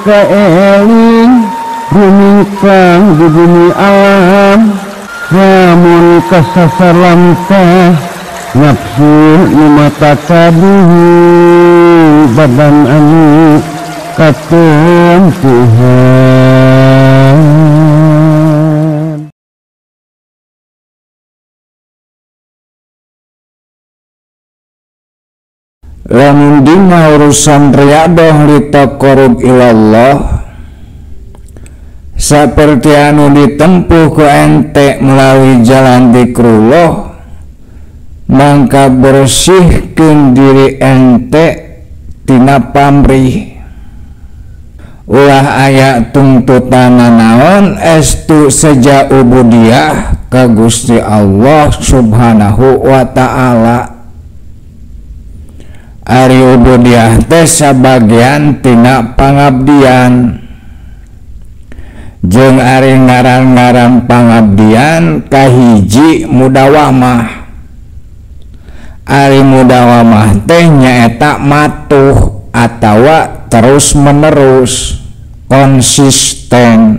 kaeling rumingkang di bumi alam lamun kasasar lamtah nafsu nu mata kaduhu badan anu katempuhan. Lamun dina urusan riadoh litaqarrub ilallah saperti anu ditempuh ku ente melalui jalan zikrullah, mangka bersihkeun diri ente tina pamrih. Ulah aya tuntutan naon estu seja ubudiyah ka Gusti Allah Subhanahu wa ta'ala. Ari ubudiyah teh sabagian tina pangabdian, jeung ari ngaran-ngaran pangabdian kahiji mudawamah. Ari mudawamah teh nyaeta matuh atawa terus menerus, konsisten.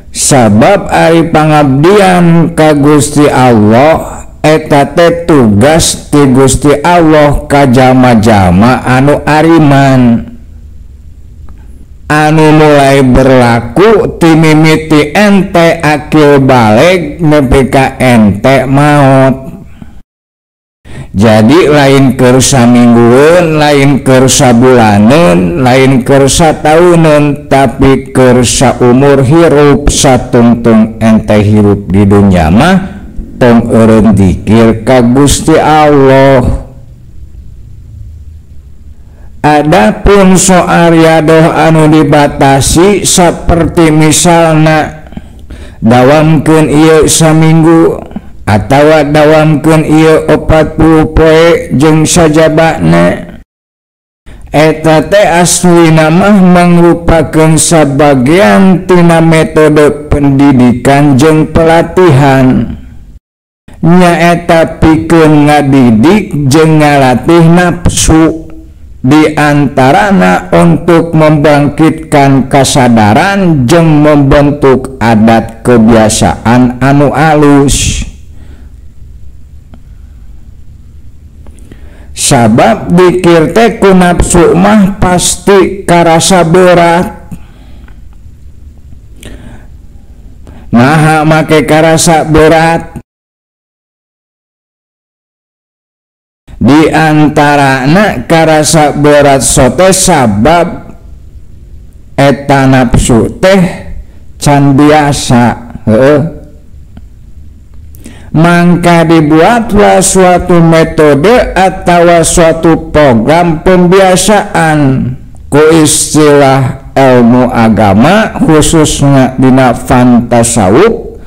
Sabab ari pangabdian ka Gusti Allah eta teh tugas ti Gusti Allah ka jama-jama anu ariman, anu mulai berlaku ti mimiti ente akil balig nepi ka ente maot. Jadi lain keur saminggueun, lain keur sabulaneun, lain keur satauneun, tapi keur saumur hirup satungtung ente hirup di dunya mah tong eureun dikir ka Gusti Allah. Adapun soal riadoh anu dibatasi seperti misalna dawamkeun ieu saminggu atawa dawamkeun ieu 40 poe jeung sajabana, eta teh aslina mah mangrupakeun sabagian tina metode pendidikan jeung pelatihan, nyaeta pikeun ngadidik jeung ngalatih nafsu, di antarana untuk membangkitkan kasadaran jeung membentuk adat kebiasaan anu alus. Sabab dikir teh ku nafsu mah pasti karasa berat. Naha make karasa berat? Di antarana karasa berat sote sabab eta nafsu teh can biasa. Heueuh. Mangka dibuatlah suatu metode atau suatu program pembiasaan ku istilah ilmu agama khususnya dina fan tasawuf,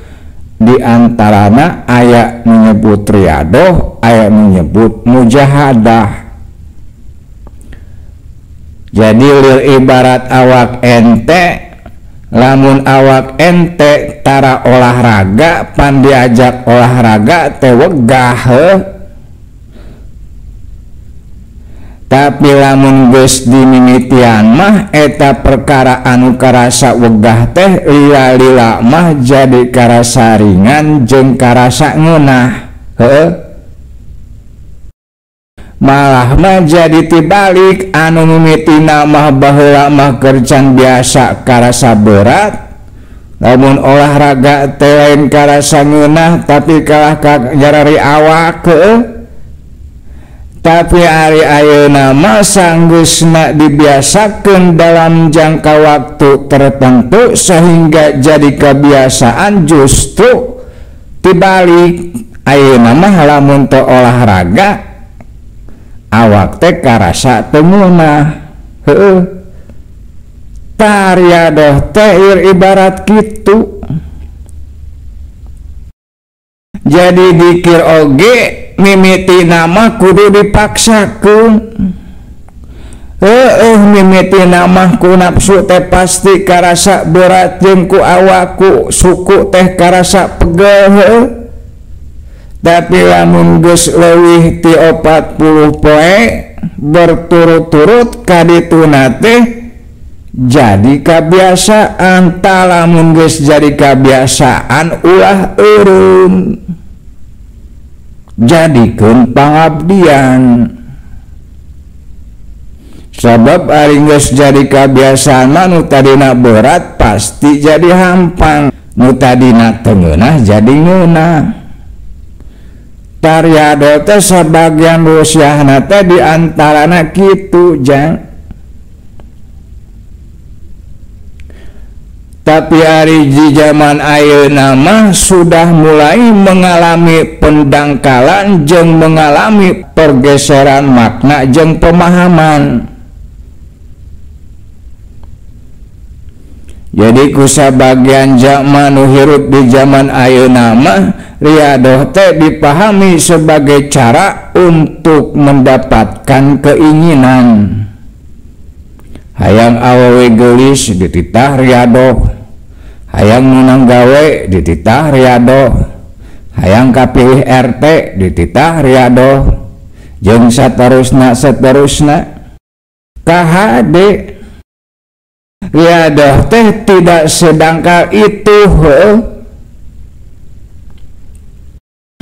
di antarana aya menyebut riadoh, aya menyebut mujahadah. Jadi lir ibarat awak ente, lamun awak ente tara olahraga, pan diajak olahraga teh wegah. Tapi lamun geus dimimitian mah eta perkara anu karasa wegah teh lila-lila mah jadi karasa ringan jeung karasa ngeunah. Heueuh. Malah mah jadi tibalik, anu mimitina mah baheula mah keur can biasa karasa berat, lamun olahraga teh lain karasa ngeunah tapi kalah ka nyarari awak. Heueuh. Tapi ari ayeuna mah sanggeusna dibiasakeun dalam jangka waktu tertentu sehingga jadi kebiasaan, justru tibalik ayeuna mah lamun teu olahraga awak teh karasa teu ngeunah. Heueuh. Tah riadoh teh ibarat kitu. Jadi dikir oge mimiti nama kudu dipaksakeun. Heueuh, mimiti nama ku nafsu teh pasti karasa berat jeung ku awak ku suku teh karasa pegel. Heueuh. Tapi lamun geus leuwih ti 40 poe berturut-turut kadituna teh jadi kebiasaan. Lamun geus jadi kebiasaan ulah eureun, jadikeun pangabdian. Sabab ari geus jadi kebiasaan mah nu tadina berat pasti jadi hampang, nu tadina teu ngeunah jadi ngeunah. Tariado teh sabagian rusiahna teh di antarana kitu jang. Tapi ari di zaman ayeuna mah sudah mulai mengalami pendangkalan jeung mengalami pergeseran makna jeung pemahaman. Jadi ku sabagian jalma nu hirup di zaman ayeuna mah riadoh teh dipahami sebagai cara untuk mendapatkan keinginan. Hayang awewe geulis dititah riadoh, hayang menang gawe dititah riadoh, hayang kapilih RT dititah riadoh, jeung saterusna saterusna. KHD riadoh teh tidak sedangkal itu.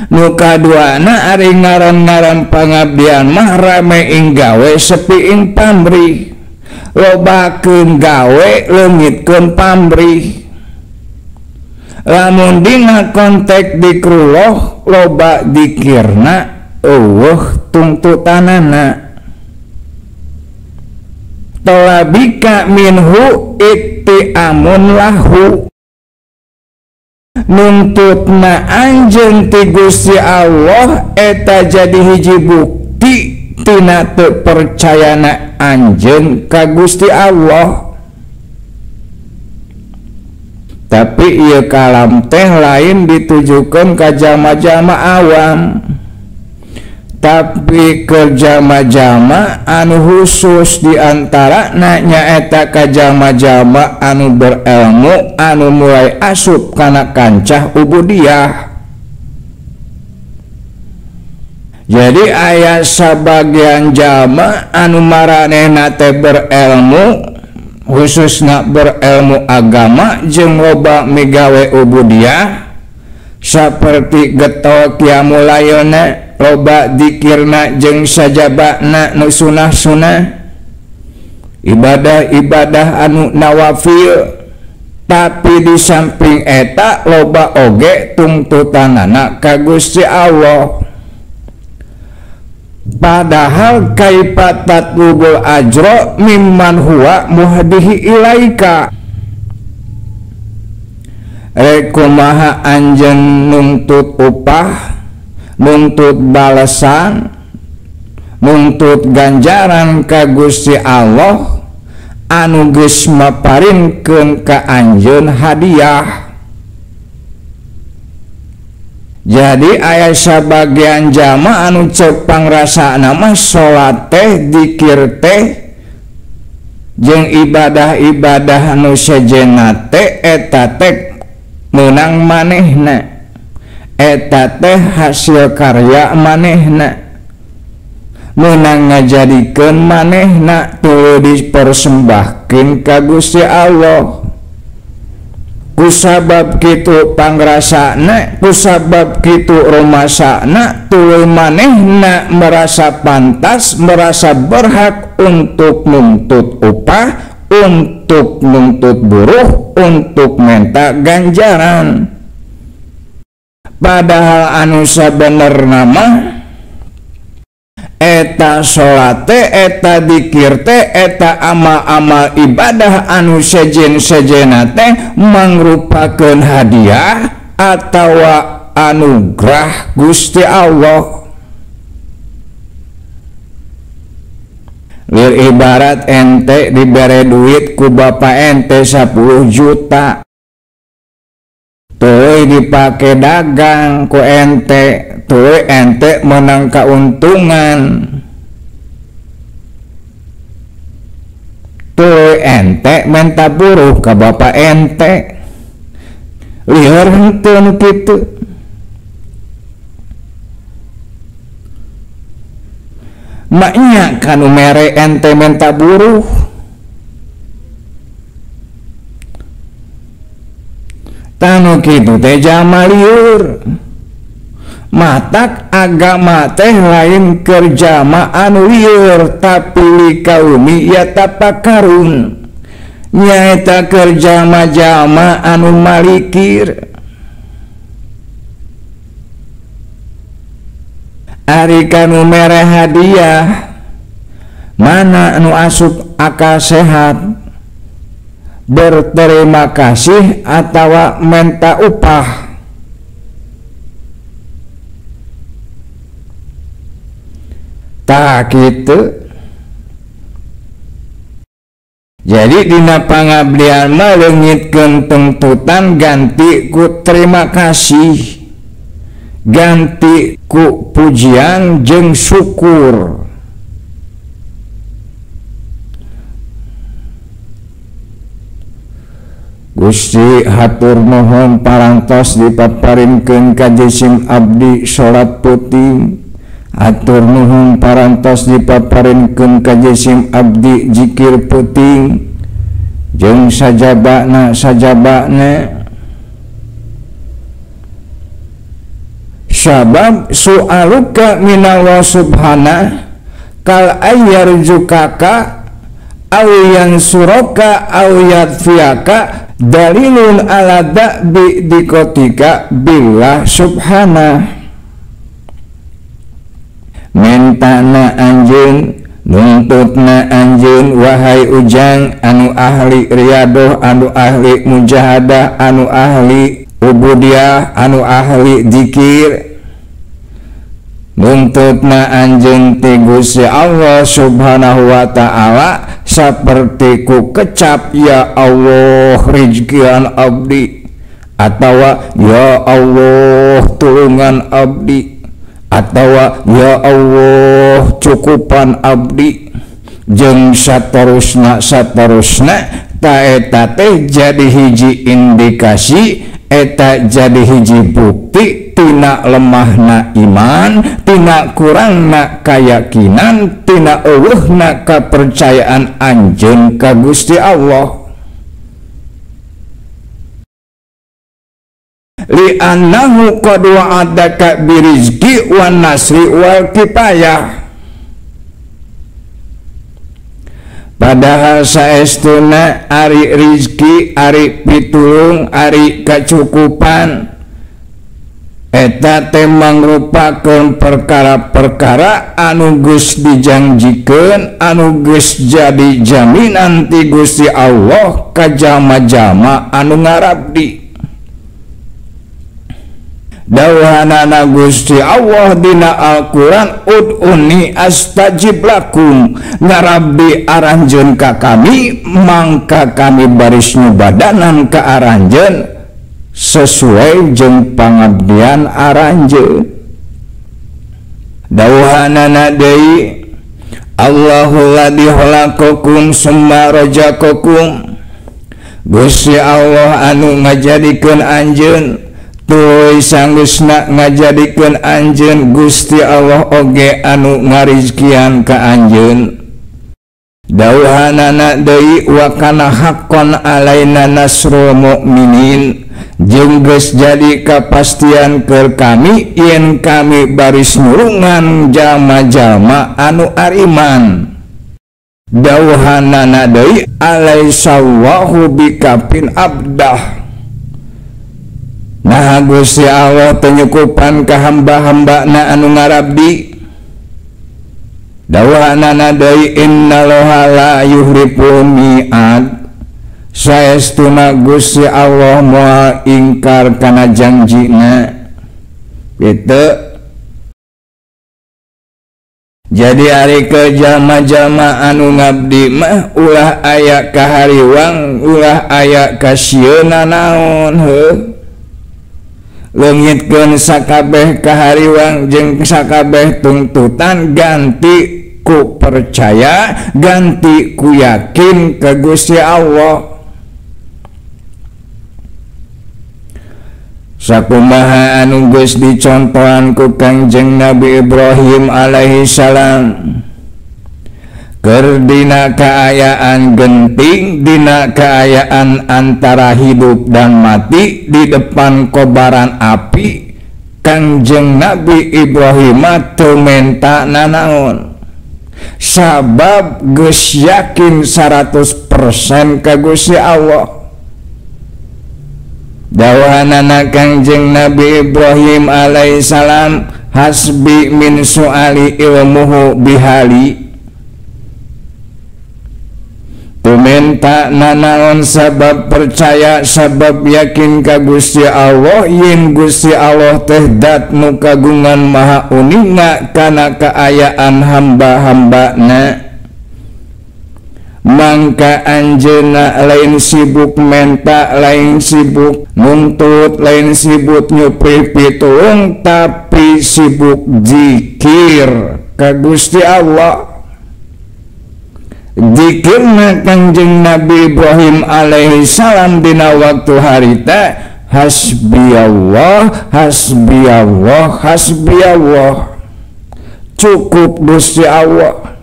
Nu kaduana ari ngaran-ngaran pangabdian mah rame ing gawe sepi ing pamrih, lobakeun gawe leungitkeun pamrih. Lamun dina kontek dikrullah loba dikirna eueuh tungtutanana. Tolabika minhu ittiamun lahu, nuntutna anjeun ti Gusti Allah eta jadi hiji bukti tina teu percayana anjeun ka Gusti Allah. Tapi ieu kalam teh lain ditujukeun ka jalma-jalma awam, tapi ke jalma-jalma anu khusus diantarana nyaeta ka jalma-jalma anu berilmu anu mulai asup kana kancah ubudiyah. Jadi aya sabagian jalma anu maranehna teh berilmu, khususna berilmu agama jeung loba migawe ubudiyah saperti getol qiyamul lailna, loba dikirna jeung sajabana nu sunah-sunah, ibadah-ibadah anu nawafil. Tapi di samping eta loba oge tungtutanana ka Gusti Allah. Padahal kaifa tatlubul ajra mimman huwa muhdihi ilaika, rek kumaha anjeun nuntut upah, nuntut balasan, nuntut ganjaran ka Gusti Allah anu geus maparinkeun ka anjeun hadiah. Jadi aya sabagian jalma anu ceuk pangrasana mah salat teh, dikir teh jeung ibadah-ibadah anu sejenna teh eta teh meunang manehna, eta teh hasil karya manehna, meunang ngajadikeun manehna tuluy dipersembahkeun ka Gusti Allah. Kusabab kitu pangrasana, kusabab kitu rumasana, tuluy manehna merasa pantas, merasa berhak untuk nuntut upah, untuk nuntut buruh, untuk minta ganjaran. Padahal anu sabenerna mah eta salat teh, eta dikir teh, eta amal-amal ibadah anu sejen-sejena teh mangrupakeun hadiah atawa anugerah Gusti Allah. Lir ibarat ente dibere duit ku bapak ente 10 juta, tuluy dipake dagang ku ente, tuluy ente menang keuntungan, tuluy ente minta buruh ke bapak ente, lieur henteu nu kitu. Maknya kanu mere ente menta buruh. Tanu kitu teh jalma lieur. Matak agama teh lain keur jalma anu lieur tapi likaumi yatapakarun. Nyaeta keur jalma-jalma anu malikir. Ari kanu mere hadiah mana anu asup akal sehat berterima kasih atawa menta upah. Tah kitu. Jadi dina pangabdian mah leungitkeun tuntutan ganti ku terima kasih, ganti ku pujian jeung syukur. Gusti hatur nuhun parantos dipaparinkeun ka jisim abdi salat peuting. Hatur nuhun parantos dipaparinkeun ka jisim abdi zikir peuting jeung sajabana sajabana. Sabab su'aluka minallah subhana kal ayyarjukaka aw yansuraka aw yadfiyaka dalilun ala da'bi dikotika billah subhana. Mentana anjeun, nuntutna anjeun wahai ujang anu ahli riadoh, anu ahli mujahadah, anu ahli ubudiah, anu ahli zikir. Nuntutna anjeun ti Gusti Allah Subhanahu wa taala saperti ku kecap ya Allah rizkian abdi, atawa ya Allah tulungan abdi, atawa ya Allah cukupan abdi, jeung saterusna saterusna. Ta eta teh jadi hiji indikasi, eta jadi hiji bukti tina lemahna iman, tina kurangna kayakinan, tina eueuhna kapercayaan anjeun ka Gusti Allah. Li'annahu qad wa'adaka birizki wan nasri wal kifayah. Padahal saestuna ari rizki, ari pitulung, ari kacukupan eta teh mangrupakeun perkara-perkara anu geus dijanjikeun, anu geus jadi jaminan ti Gusti Allah ka jalma-jalma anu ngarabdi. Dawuhanana Gusti Allah dina Al-Qur'an, ud'uni astajib lakum, ngarabdi aranjeun ka kami mangka kami baris nyubadanan ka aranjeun sesuai jeung pangabdian aranjeun. Dawuhanana deui, Allahu ladzi khalaqakum summa razaqakum, Gusti Allah anu ngajadikeun anjeun tuluy sanggeusna ngajadikeun anjeun, Gusti Allah oge anu ngarizkian ka anjeun. Dawuhanana deui, wa kana haqqan alaina nasrul mukminin, jeung geus jadi kapastian keur kami yen kami baris nulungan jalma-jalma anu ariman. Dawuhanana deui, alaisallahu bikafin abdah. Nah Gusti Allah penyukupan ka hamba-hambana anu ngarabdi. Dawuhanana deui, innallaha la yuhliful mi'ad, saestuna Gusti Allah moal ingkar kana janjina. Gitu. Jadi ari ke jalma-jalma anu ngabdi mah ulah aya kahariwang, ulah aya kasieuna naon heuh. Leungitkeun sakabeh kahariwang jeung sakabeh tuntutan ganti ku percaya, ganti ku yakin ka Gusti Allah. Sakumaha anu geus dicontohan ku Kangjeng Nabi Ibrahim alaihi salam. Keur dina kaayaan genting, dina kaayaan antara hidup dan mati, di depan kobaran api, Kangjeng Nabi Ibrahim teu menta nanaon. Sabab geus yakin 100% ka Gusti Allah. Dawuhanana Kangjeng Nabi Ibrahim alaihissalam, hasbi min suali ilmuhu bihali. Tumenta nanaon sabab percaya, sabab yakin ka Gusti Allah, yen Gusti Allah teh dat nu kagungan maha uninga kana kaayaan hamba-hambana. Mangka anjeunna lain sibuk menta, lain sibuk nuntut, lain sibuk nyupri pitulung, tapi sibuk zikir ka Gusti Allah. Zikirna Kangjeng Nabi Ibrahim alaihi salam dina waktu harita, hasbiyallah, hasbiyallah, hasbiyallah. Cukup Gusti Allah.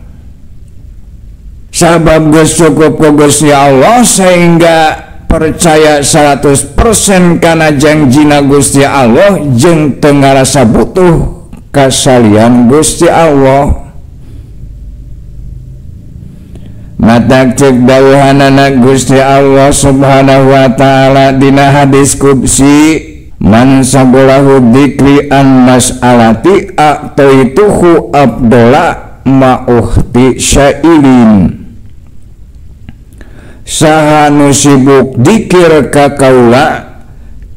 Sabab geus cukup ku Gusti Allah sehingga percaya 100% kana janjina Gusti Allah jeung teu ngarasa butuh kasalian Gusti Allah. Matak cek dawuhanana Gusti Allah Subhanahu wa taala dina hadis qudsi, man sabolahu dzikri an mas'alati a'taituhu abdola ma'uhti syailin. Saha nu sibuk dzikir ka kaula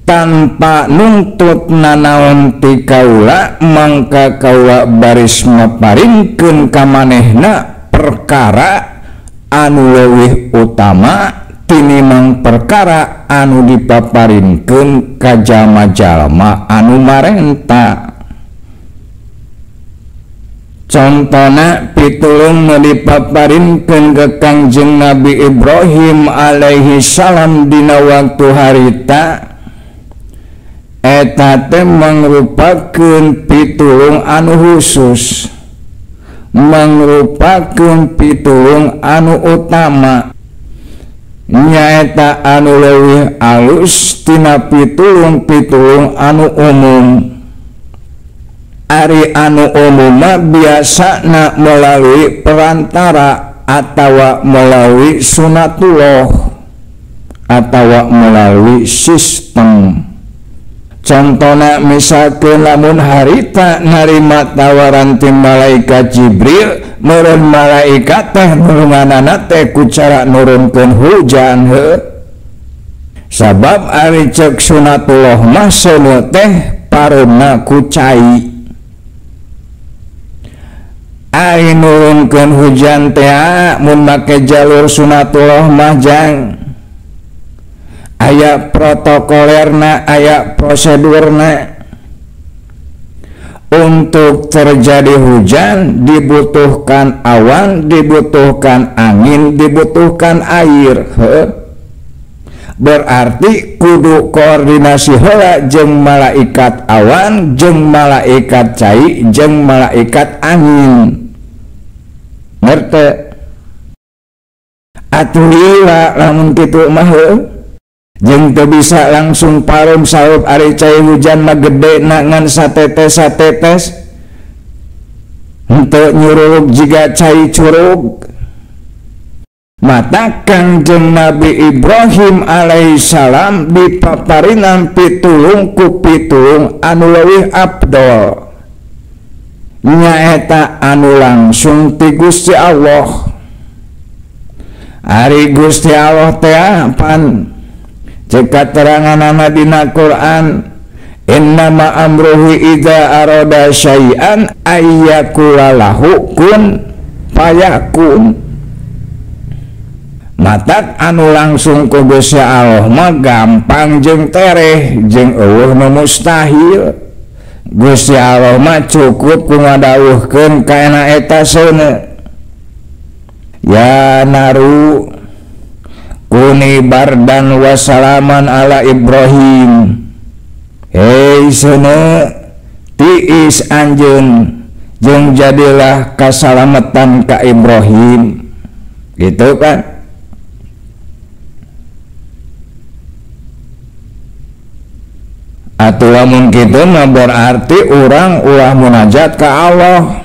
tanpa nuntut nanaon ti kaula, mangka kaula baris maparinkeun ka manehna perkara anu leuwih utama tinimang perkara anu dipaparinkeun ka jalma-jalma anu marenta. Contona pitulung nu dipaparinkeun ka Kangjeng Nabi Ibrahim alaihi salam dina waktu harita, eta teh mangrupakeun pitulung anu khusus, mangrupakeun pitulung anu utama, nyaeta anu leuwih alus tina pitulung-pitulung anu umum. Ari anu umumna biasana melalui perantara atawa melalui sunatullah atawa melalui sistem. Contona misalkeun lamun harita narima tawaran ti malaikat Jibril, meureun malaikat teh nulunganana teh ku cara nurunkeun hujan heuh. Sabab ari ceuk sunatullah mah seuneu teh pareumna ku cai. Ari nurunkeun hujan teh mun make jalur sunatullah mah jang aya protokolerna, aya prosedurna. Untuk terjadi hujan dibutuhkan awan, dibutuhkan angin, dibutuhkan air. Heuh. Berarti kudu koordinasi heula jeung malaikat awan, jeung malaikat cai, jeung malaikat angin. Ngerti? Atuh lila lamun kitu mah heuh. Jeung teu bisa langsung parum saup ari cai hujan mah gede na ngan satetes-satetes. Henteu nyurug jiga cai curug. Mata Kangjeng Nabi Ibrahim alaihissalam dipaparinan pitulung ku pitulung anu leuwih abdol, nyaeta anu langsung ti Gusti Allah. Ari Gusti Allah teh pan cek kateranganana dina Quran, innama amruhu idza arada syai'an ayyakula lahu kun fayakun. Matak anu langsung ku Gusti Allah mah gampang jeung tereh jeung eueuh nu mustahil. Gusti Allah mah cukup ku ngadawuhkeun kana eta seuneu. Ya naru kuni bardan wa salaman ala Ibrahim. Hei seuneu tiis anjeun Jeung jadilah kasalamatan ka Ibrahim gitu kan. Atuh lamun kitu mah berarti urang ulah munajat ka Allah.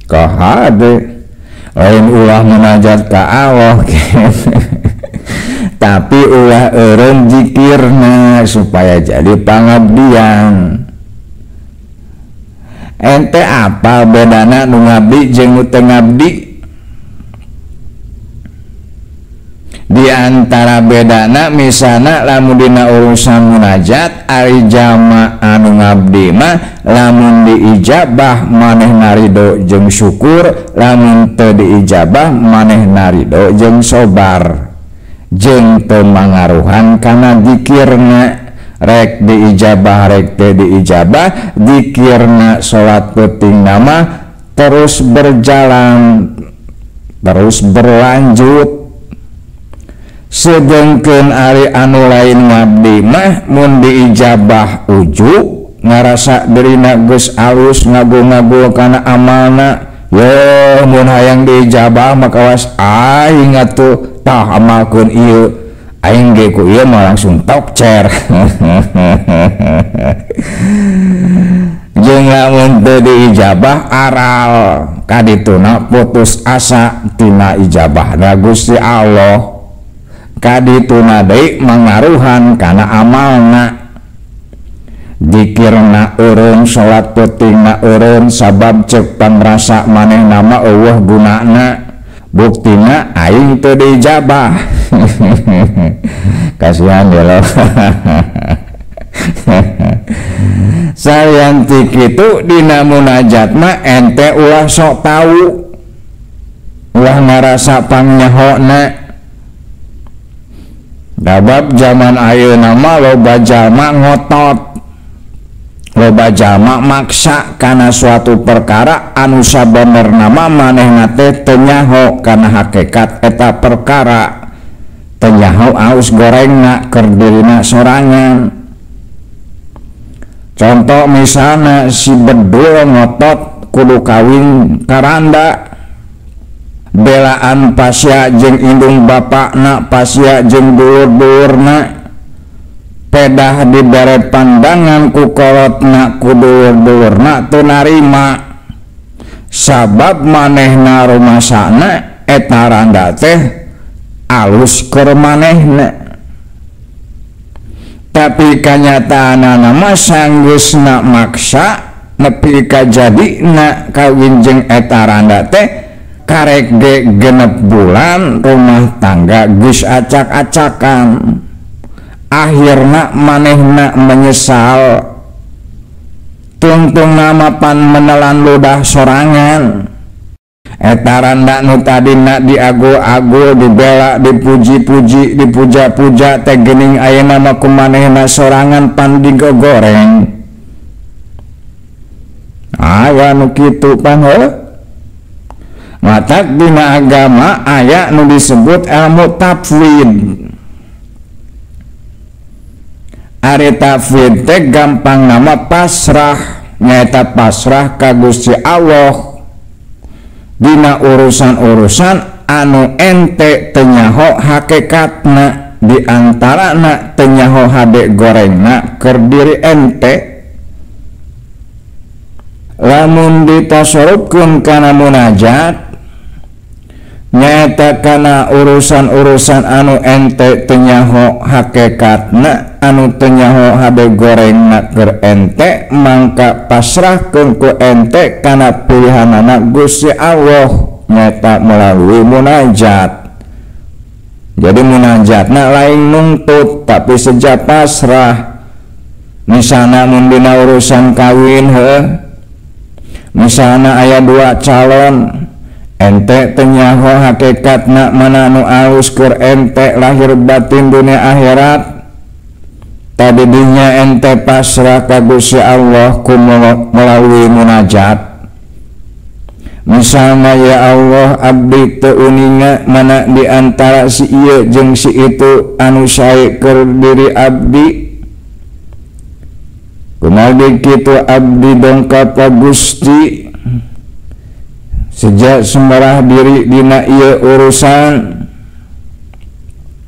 Kahade lain ulah munajat ka Allah tapi ulah eureun zikirna supaya jadi pangabdian. Ente apa bedana nu ngabdi jeung nu teu ngabdi? Di antara bedana misalna lamun dina urusan munajat ari jama anu ngabdi mah lamun diijabah maneh narido jeung syukur, lamun teu diijabah maneh narido jeung sobar jeung teu mangaruhan kana zikirna. Rek diijabah rek teu diijabah, zikirna salat peuting nama terus berjalan terus berlanjut. Sedengkeun ari anu lain ngabdi mah mun diijabah ujuk ngarasa dirina geus alus ngago-ngago kana amalna, yo mun hayang diijabah mah kawas aing atuh tah amalkeun ieu aing ge ku ieu mah langsung tokcer. Jeung lamun teu diijabah aral kadituna putus asa tina ijabahna Gusti Allah. Kadituna deui mangaruhan kana amalna, zikirna eureun, salat peutingna eureun, sabab ceuk pangrasa manehna mah eueuh gunana, buktina aing teu diijabah. Kasihan ya lo. Salian ti kitu dina munajat mah ente ulah sok tau, ulah ngarasa pangnyaho-na. Sabab zaman ayeuna mah loba jalma ngotot, loba jalma maksa kana suatu perkara anu sabenerna mah manehna teh teu nyaho kana hakikat eta perkara, teu nyaho aus gorengna keur dirina sorangan. Contoh misalna si bedul ngotot kudu kawin karanda, belaan pasya jeung indung bapakna, pasya jeung dulur-dulurna, pedah dibere pandangan ku kolotna ku dulur-dulurna teu narima, sabab manehna rumasana eta randa teh alus keur manehna. Tapi kanyataanana mah sanggeusna maksa nepi ka jadina kawin jeung eta randa teh karek ge genep bulan rumah tangga geus acak-acakan. Akhirna manehna menyesal, tungtungna mapan menelan ludah sorangan. Eta randa nu tadina diago-ago, dibela, dipuji-puji, dipuja-puja teh geuning ayeuna mah ku manehna sorangan pan digogoreng. Aya nu kitu pan heuh. Matak dina agama aya nu disebut ilmu tafwid. Ari tafwid teh gampang nama pasrah, nyaeta pasrah ka Gusti Allah dina urusan-urusan anu ente teu nyaho hakikatna, di antarana teu nyaho hade gorengna keur diri ente. Lamun ditasorupkeun kana munajat nyaeta kana urusan-urusan anu ente teu nyaho hakikatna, anu teu nyaho hade gorengna keur ente, mangka pasrahkeun ku ente kana pilihanana Gusti Allah nyaeta melalui munajat. Jadi munajatna lain nuntut tapi seja pasrah. Misalna mun dina urusan kawin heuh, misalna aya dua calon, ente teu nyaho hakikatna mana nu alus keur ente lahir batin dunia akhirat. Tadi dinya ente pasrah ka Gusti Allah ku melalui munajat. Misalnya ya Allah abdi teu uninga mana di antara si ieu jeung si itu anu sae keur diri abdi. Kumargi kitu abdi dongkap ka Gusti sejak semerah diri dina ieu urusan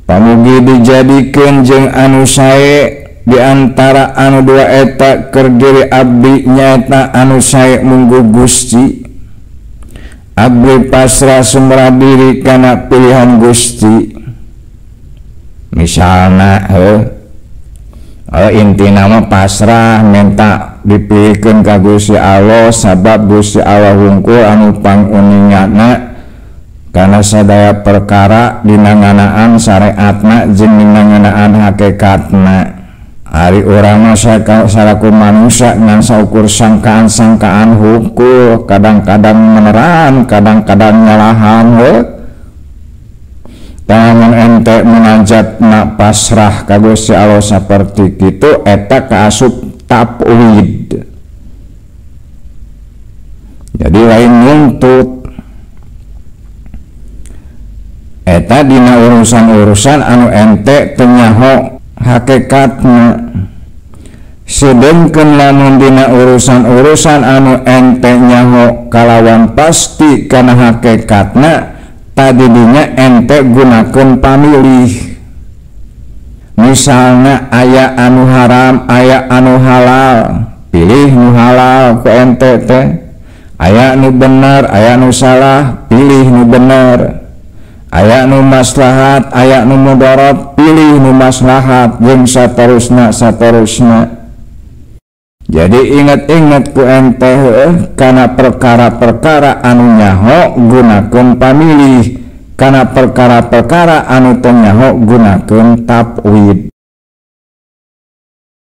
pamugi dijadikeun jeung anu sae di antara anu dua eta keur diri abdi nyaeta anu sae munggu Gusti. Abdi pasrah semerah diri kana pilihan Gusti. Misalna heuh intina mah pasrah minta dipilihkeun ka Gusti Allah sabab Gusti Allah hungkul anu panguningana kana sadaya perkara dina nganaan syariatna jeung dina nganaan hakikatna. Ari urang mah salaku manusia ngan saukur sangkaan-sangkaan hungkul, kadang-kadang meneran, kadang-kadang nyalahan heuh. Tangan ente munajat na pasrah ka Gusti Allah saperti kitu eta kaasup tafwid. Jadi lain nuntut eta dina urusan-urusan anu ente teu nyaho hakikatna. Sedengkeun lamun dina urusan-urusan anu ente nyaho kalawan pasti kana hakikatna, tadinya ente gunakeun pamilih. Misalnya aya anu haram, aya anu halal, pilih nu halal ku ente teh. Aya nu bener, aya nu salah, pilih nu bener. Aya nu maslahat, aya nu mudarat, pilih nu maslahat, jeung saterusna saterusna. Jadi ingat-ingat ku ente heuh kana perkara-perkara anu nyaho gunakeun pamilih, kana perkara-perkara anu teu nyaho gunakeun tafwid.